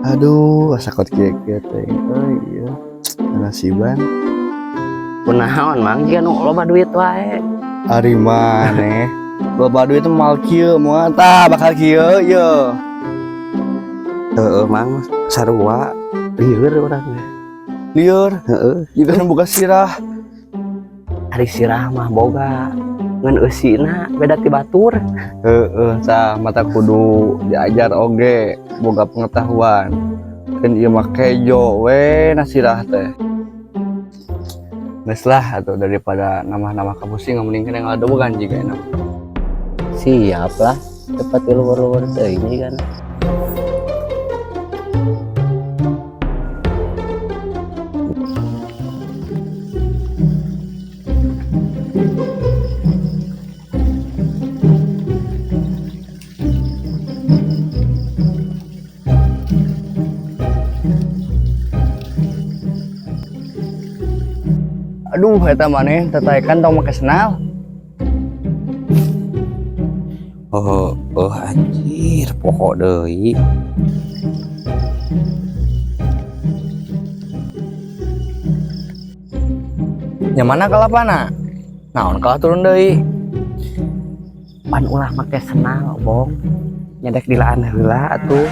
Aduh, asa kot kieu-kieu teh euy ieu. Nasiban. Kunaon Mang jiga nu loba duit wae. Ari maneh loba duit mal kieu moal tah bakal kieu ye. Heeh Mang, sarua lieur urang ge. Lieur, Heeh, jiga nu boga sirah. Ari sirah mah boga. Ngan eusina beda ti batur. Heeh, tah mata kudu diajar oge boga pengetahuan. Kan ieu mah kejo we na sirah teh. Geus lah atuh daripada nama-nama kapusing mending kena ngadobogan jiga enak. Siap lah, cepat di luar-luar teuing kan. Aduh, eta maneh tataekan tong make senal. Oh, oh anjir, pokok deui. Nya mana kalapana? Naon kalah turun deui? Pan ulah make senal, Bong. Nyedek dilaan heula atuh.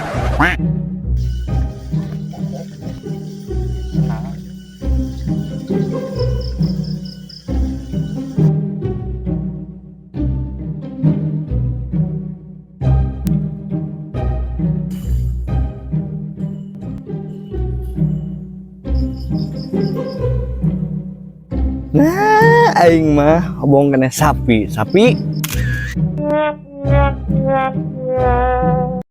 Nah, aing mah hobong kena sapi. Sapi.